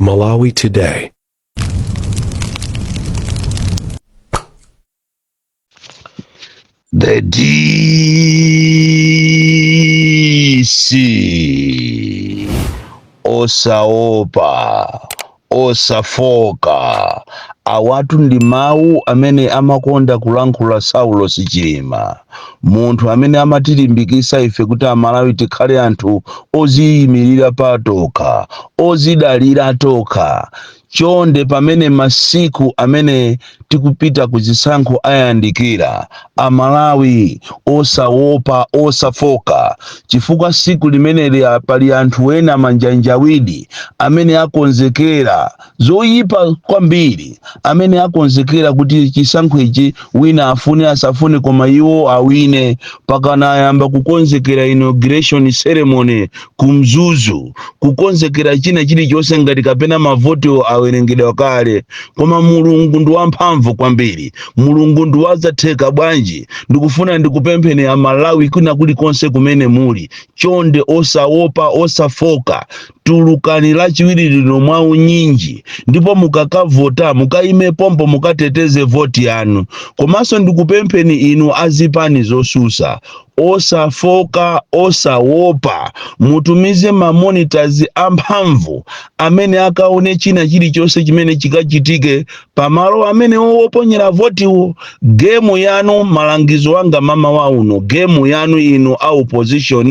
Malawi Today. The DC, osaopa, osafoka. Awatu ndi mawu amene amakonda kulankhula Saulos Chilima, munthu amene amatilimbikisa ife kuti Amalawi tikhale anthu oziyimirira patokha, ozidalira tokha. Chonde, pamene masiku amene tikupita ku zisankho ayandikira, Amalawi, osaopa, osafoka, chifukwa siku limeneli pali anthu ena manjanjawidi amene akonzekera zoyipa kwambiri, amene akonzekera kuti chisankho ichi wina afune asafune koma iwo awine. Pakana ayamba kukonzekera inauguration ceremony ku Mzuzu, kukonzekera china chilichonse ngati kapena mavotiwo awerengedwa kale. Koma Mulungu ndi wamphamvu kwambiri, Mulungu ndi wazatheka bwanji. Ndikufuna ndikupempheni Amalawi kwina kulikonse kumene muli, chonde, osaopa, osafoka, tulukani Lachiwiri lino mwaunyinji, ndipo mukakavota mukayime pompo, mukateteze voti yanu. Komanso ndikupempheni inu azipani zosusa, osafoka, osaopa, mutumize ma monitors amphamvu amene akaone china chilichonse chimene chikachitike pamalo amene woponyera votiwo. Game yanu, malangizo anga mama wa uno, game yanu inu a opposition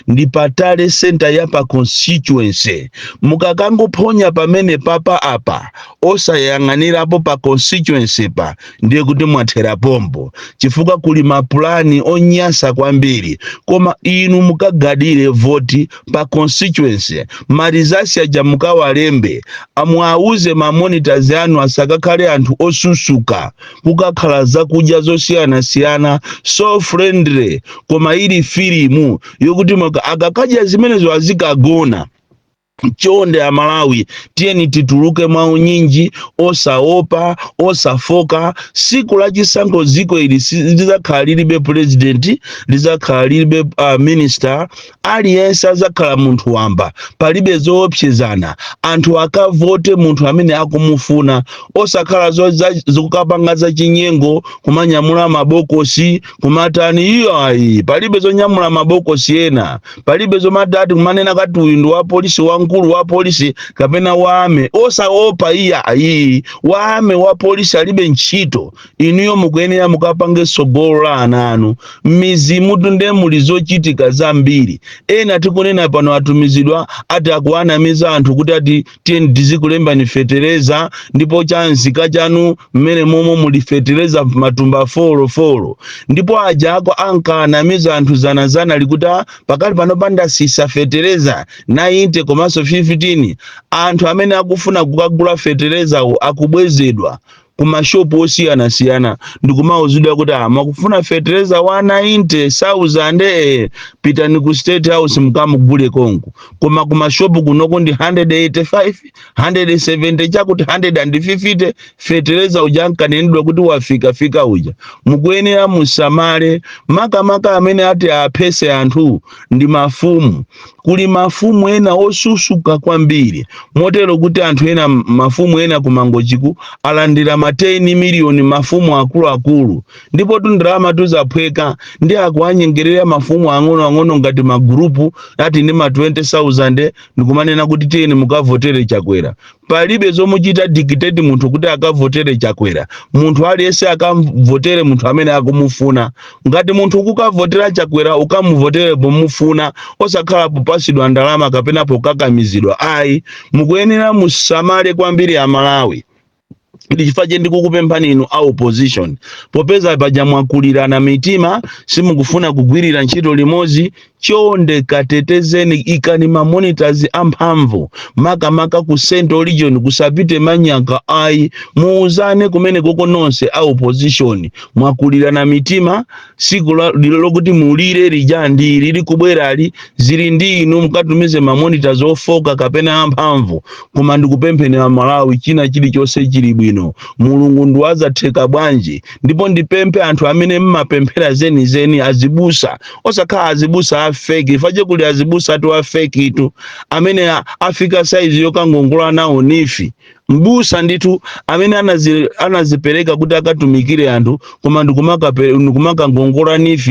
ndi pa tally center ya pa constituency. Mukakangophonya pamene papa apa, osayang'anirapo pa constituency pa, ndiye kuti mwathera pompo, chifukwa kuli mapulani onyasa kwambiri. Koma inu mukagadire voti pa constituency, ma results aja mukawalembe, amwauze ma monitors anu asakakhale anthu osusuka. Kukakhala zakudya zosiyanasiyana, so friendly, koma ili filimu yokuti akakadya zimenezo azikagona. Chonde Amalawi, tiyeni tituluke mwaunyinji, osaopa, osafoka. Siku la chisankho dziko ili lizakhala lilibe president, lizakhala lilibe minister, aliyense azakhala munthu wamba, palibe zoopsezana. Anthu akavote munthu amene akumufuna, osakhala zokapanga zachinyengo, kumanyamula mabokosi, kumatani. Iyo ayi, palibe zonyamula mabokosi ena, palibe zomatati kumanena kati uyu ndi wa polisi, wamkulu wa polisi kapena wa army. Osaopa, iya ayi, wa army, wa polisi alibe ntchito. Inuyo mukuyenera mukapange tsogolo la ana anu. M'mizimu tunde muli zochitika zambiri. Ena tikunena pano atumizidwa, ati akuanamiza anthu kuti ati tiyeni tizikulembani fetereza, ndipo chanzika chanu mmene momwe muli fetereza matumba folofolo. Ndipo aja ako ankaanamiza anthu zanazana likuti, "Ah, pakali pano pandasisa fetereza 90 komanso 15." Anthu amene akufuna kukagula feterezawo akubwezedwa ku mashopu osiyanasiyana ndikumauzidwa kuti, "Ah, makufuna fetereza wa 90,000, pitani ku State House mukamugule konko, koma ku mashopu kunoko ndi 185, 170 chakuti 150." Fetereza uja ankanenedwa kuti wafika fika uja. Mukuyenera musamale, makamaka amene ati aphese anthu ndi mafumu. Kuli mafumu ena osusuka kwambiri, motero kuti anthu ena, mafumu ena kumangochiku alandira ma 10 miliyoni, mafumu akuluakulu, ndipo tundalama tuzaphweka ndi akuanyengerera mafumu ang'onoang'ono ngati magurupu ati ndi ma 20,000, ndikumanena kuti tiyeni mukavotere Chakwera. Palibe zomuchita dictate munthu kuti akavotere Chakwera. Munthu aliyense akavotere munthu amene akumufuna. Ngati munthu ukukavotera Chakwera, ukamuvotere pomufuna, osakhala popasidwa ndalama kapena pokakamizidwa ayi. Mukuyenera musamale kwambiri Amalawi. Ndi chifukwa che ndikukupemphani inu a opposition, popeza paja mwakulirana mitima, simukufuna kugwirira ntchito limodzi, chonde katetezeni, ikani ma monitors amphamvu, makamaka ku Central Region, kusapite manyaka ayi. Muuzane kumene koko nonse a opposition, mwakulirana mitima. Siku lokuti mulire lija ndi lili kubwerali, zili ndi inu. Mukatumize ma monitors ofoka kapena amphamvu. Koma ndikupempheni Amalawi, china chilichonse chili bwino, Mulungu ndiwazatheka bwanji. Ndipo ndipemphe anthu amene mmapemphera zenizeni, azibusa, osakhala azibusa. A fake fache kuli azibusa atu a fake tu amene afika saizi yokangongola nawo NEEF. Mbusa ndithu amene anazipereka kuti akatumikire anthu, koma ndikumakangongola NEEF,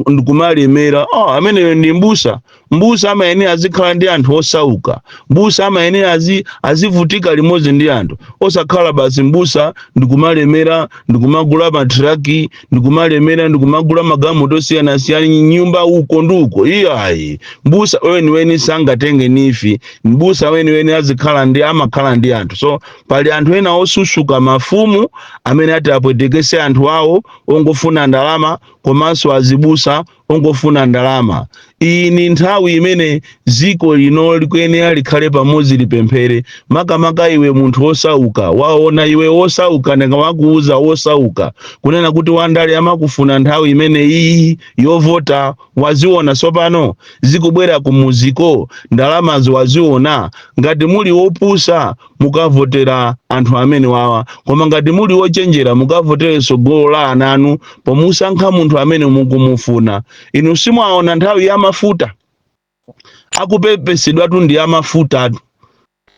ndikumalemera. Oh, ameneyo ndi mbusa? Mbusa amayenera azikhala ndi anthu osauka. Mbusa amayenera azivutika limodzi ndi anthu, osakhala basi mbusa ndikumalemera, ndikumagula matraki, ndikumalemera, ndikumagula magalimoto osiyanasiyana, nyumba uko ndi uko. Iyayi, mbusa weniweni sangatenge NEEF. Mbusa weniweni azikhala ndi amakhala ndi anthu. So pali anthu ena osusuka, mafumu amene ati apwetekese anthu awo ongofuna ndalama, komanso azibusa ongofuna ndalama. Iyi ni nthawi imene ziko lino likuyenera likhale pamodzi, lipemphere, makamaka iwe munthu wosauka. Waona iwe wosauka, ndikamakuuza wosauka kunena kuti wandale amakufuna nthawi imene iyi yovota. Waziona tsopano zikubwera kumuziko, ndalamazo waziona. Ngati muli wopusa, mukavotera anthu amene wawa, koma ngati muli wochenjera, mukavotere tsogolo la ana anu pomusankha munthu amene mukumufuna. Inu simwaona nthawi ya mafuta akupepesedwatu ndi amafutatu.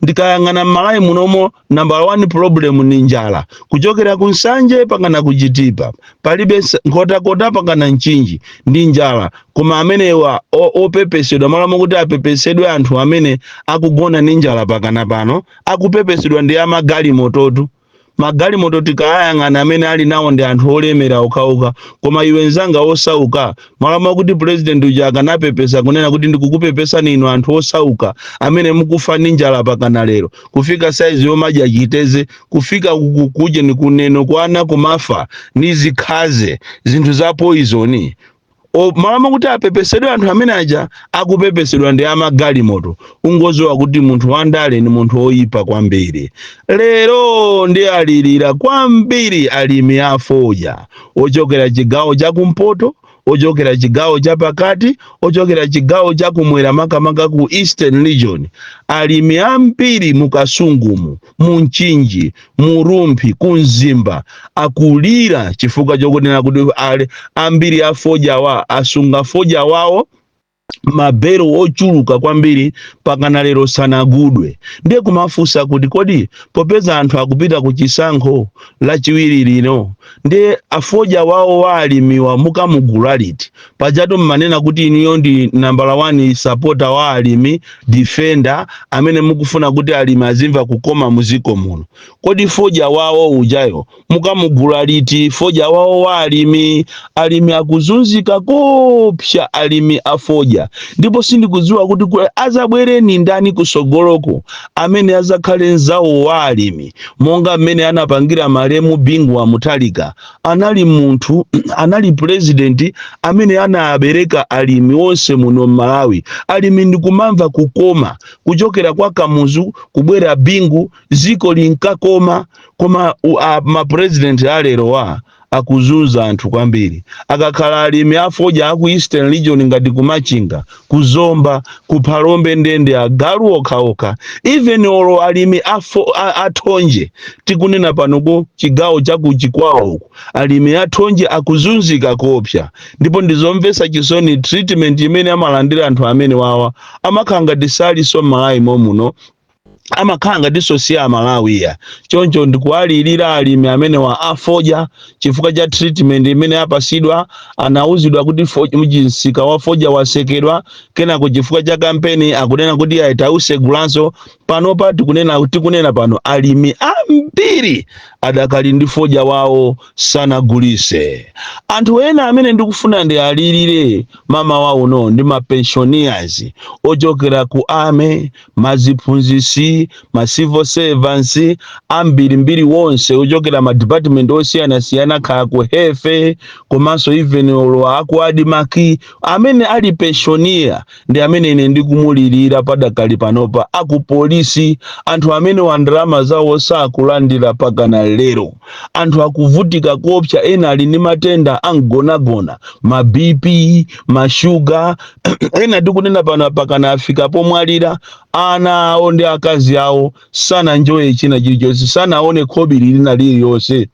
Ndikayang'ana m'Malawi munomo, number one problem ni njala, kuchokera ku Nsanje pakana ku Chitipa, palibe Nkhotakota pakana Mchinji ndi njala. Koma amenewa opepesedwa, malamu kuti apepesedwe anthu amene akugona ndi njala pakana pano, akupepesedwa ndi amagalimototu. Magalimoto tikayang'ana, amene ali nawo ndi anthu olemera okhaokha. Koma iwe nzanga osauka, malamu kuti president uja akanapepesa kunena kuti ndikukupepesani inu anthu osauka amene mukufa ndi njala pakana lero, kufika saizi yomadya chiteze, kufika kuje ni kuneno kwana kumafa ndi zikhaze, zinthu za poison. Malamu kuti apepesedwe anthu amene aja, akupepesedwa ndi amagalimoto. Ungoziwa kuti munthu wandale ni munthu oyipa kwambiri. Lero ndi alirira kwambiri alimi afodya ochokera chigawo chakumpoto, ochokera chigawo chapakati, ochokera chigawo chakumwera, makamaka ku Eastern Region. Alimi ambiri mu Kasungumu, mu Mchinji, mu Rumphi, ku Mzimba akulira chifukwa chokunena kuti ale ambiri afodya wa asunga fodya wawo mabero ochuluka kwambiri, pakana lero sanagudwe. Ndiye kumafunsa kuti kodi popeza anthu akupita ku chisankho lachiwiri lino, ndiye afodya wawo wa alimiwa mukamugula liti? Pajatu mmanena kuti inuyo ndi nambala 1 supporter wa alimi, defender amene mukufuna kuti alimi azimva kukoma muziko muno. Kodi fodya wawo ujayo mukamugula liti? Fodya wawo wa alimi, alimi akuzunzika kopsa, alimi afodya. Ndipo sindikudziwa kuti azabwereni ndani kusogoloko amene azakhale nzawo wa alimi monga mmene anapangira malemu Bingu wa Mutharika. Anali munthu, anali president amene anabereka alimi onse muno m'Malawi. Alimi ndikumamva kukoma kuchokera kwa Kamuzu kubwera Bingu, ziko linkakoma. Koma mapresident alero wa akuzunza anthu kwambiri. Akakhala alimi afodya aku Eastern Region, ngati kuMachinga, kuZomba, kuPhalombe, ndende agalu okhaokha. Even olo alimi athonje, tikunena pano ku chigawo chakuChikwawa uku, alimi athonje akuzunzika kopsa. Ndipo ndizomvetsa chisoni treatment imene amalandira anthu amene wawa. Amakhala ngati salinso m'Malawi momuno, amakhala ngatinso si Amalawiya. Choncho ndikuwalirira alimi amene wa afodya chifukwa cha treatment imene apasidwa. Anauzidwa kuti msika wa fodya wasekedwa, kenako chifukwa cha kampeni akunena kuti aitausegulanso. Panopa tikunena pano, alimi ambiri adakali ndi fodya wawo sanagulise. Anthu ena amene ndikufuna ndi alirire mama wawo ndi ma pensioners ochokera ku army, maziphunzisi, ma civil servants ambirimbiri wonse ochokera ma department osiyanasiyana, kaya ku health, komanso even olo aku ADMARC. Amene ali pensioner ndi amene ine ndikumulirira padakali panopa. Aku polisi, anthu amene wa ndalama zawo sakulandira pakana lero. Anthu akuvutika kopsa, ena ali ndi matenda amgonagona, ma BP, mashuga. Ena tikunena pano pakana afika pomwalira. Ana awo ndi akazi awo sananjoye china chilichonse, sanaone khobiri lina lililonse.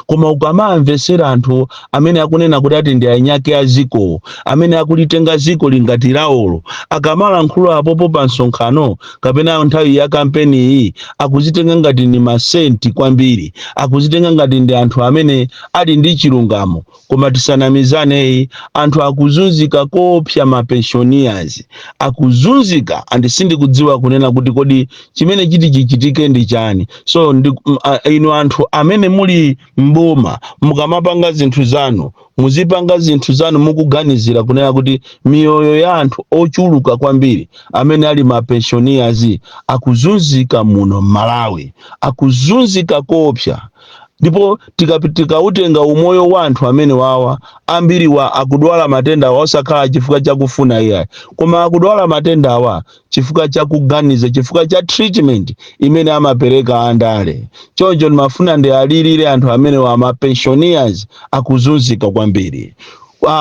Koma ukamamvesera anthu amene akunena kuti ati ndi anyake a ziko, amene akulitenga ziko lingati lawolo, akamalankhula apopo pa msonkhano kapena nthawi ya kampeni iyi, akuzitenga ngati ni ma saint kwambiri, akuzitenga ngati ndi anthu amene ali ndi chilungamo. Koma tisanamizaneyi, anthu akuzunzika koopsa, ma pensioners akuzunzika, and sindikudziwa kunena kuti kodi chimene chiti chichitike ndi chani. So inu anthu amene muli mboma, mukamapanga zinthu zanu, muzipanga zinthu zanu mukuganizira kunena kuti miyoyo ya anthu ochuluka kwambiri amene ali ma pensioners akuzunzika muno Malawi, akuzunzika koopsa. Ndipo tikautenga umoyo wa anthu amene wawa, ambiri wa akudwala matenda awa osakhala chifukwa chakufuna iyayi, koma akudwala matenda awa chifukwa chakuganiza, chifukwa cha treatment imene amapereka andale. Choncho ndimafuna ndialirire anthu amene wa ma pensioners akuzunzika kwambiri.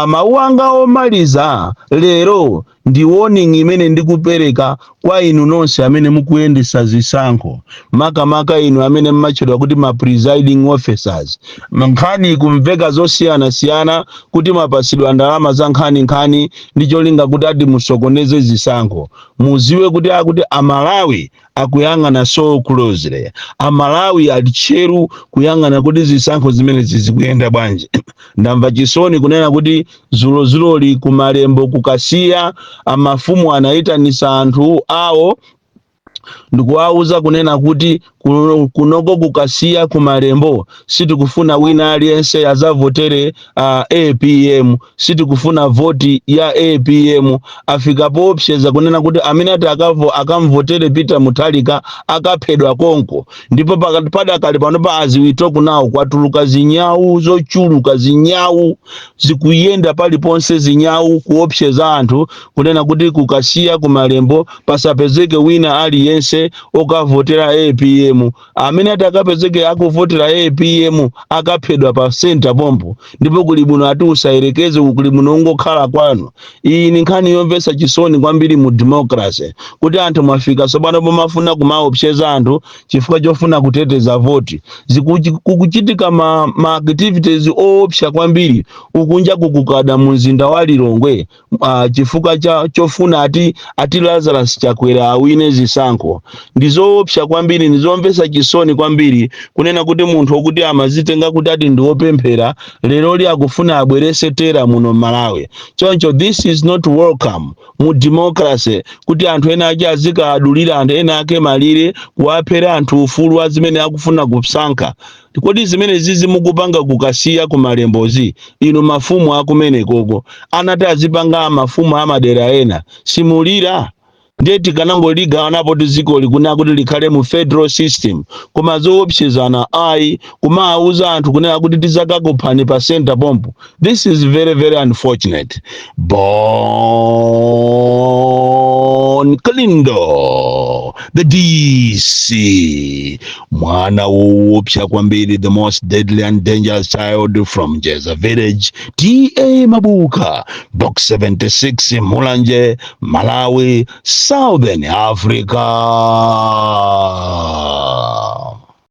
Mawu anga omaliza lero ndi warning imene ndikupereka kwa inu nonse amene mukuyendesa zisankho, makamaka inu amene mmatchedwa kuti ma presiding officers. Nkhani kumveka zosiyanasiyana kuti mapasidwa ndalama za nkhaninkhani ndi cholinga kuti ati musokoneze zisankho. Muziwe kuti akuti Amalawi akuyang'ana so closely, Amalawi ali tcheru kuyang'ana kuti zisankho zimenezi zikuyenda bwanji. Ndamva chisoni kunena kuti zulozuloli kumalembo kukasiya, amafumu anayitanisa anthu awo ndikuwauza kunena kuti kunoko kukasiya kumalembo sitikufuna wina aliyense azavotere APM, sitikufuna voti ya APM. Afika poopseza kunena kuti amene ati akamvotere Peter Mutharika akaphedwa konko. Ndipo pakati padakali panopa, as we talk now, kwatuluka zinyawu zochuluka, zinyawu zikuyenda paliponse, zinyawu kuopseza anthu kunena kuti kukasiya kumalembo pasapezeke wina aliyense okavotera APM. Amene ati akapezeke akuvotera APM akaphedwa pa center pompo, ndipo kuli bwino ati usayerekeze, kuli bwino ungokhala kwanu. Iyi ni nkhani yomvetsa chisoni kwambiri mu democracy, kuti anthu mwafika tsopano pomafuna kumaopseza anthu chifukwa chofuna kuteteza voti. Kukuchitika ma activities oopsa kwambiri ukunja kukukada mu mzinda wa Lilongwe, chifukwa cha chofuna ati Lazarus Chakwera awine zisankho. Ndizoopsa kwambiri, ndizomvetsa chisoni kwambiri kunena kuti munthu wokuti amazitenga kuti ati ndi wopemphera, leroli akufuna abwerese terror muno Malawi. Choncho this is not welcome mu democracy, kuti anthu ena ake azikadulira anthu ena ake malire, kuwaphera anthu ufulu wa zimene akufuna kusankha. Kodi zimene zizi mukupanga kukasiya kumalembozi, inu mafumu akumenekoko, anati azipanga mafumu amadera ena, simulira? Ndiye tikanangoligawana kuti dziko likuna kuti likhale mu federal system, koma zoopsezana ayi, kumawuza anthu kunena kuti tizakakuphani pa center pompo. This is very very unfortunate. Bon Kalindo, the DC, mwana woopsa kwambiri, the most deadly and dangerous child from Jeza Village, TA Mabuka, Box 76, Mulanje, Malawi, Southern Africa.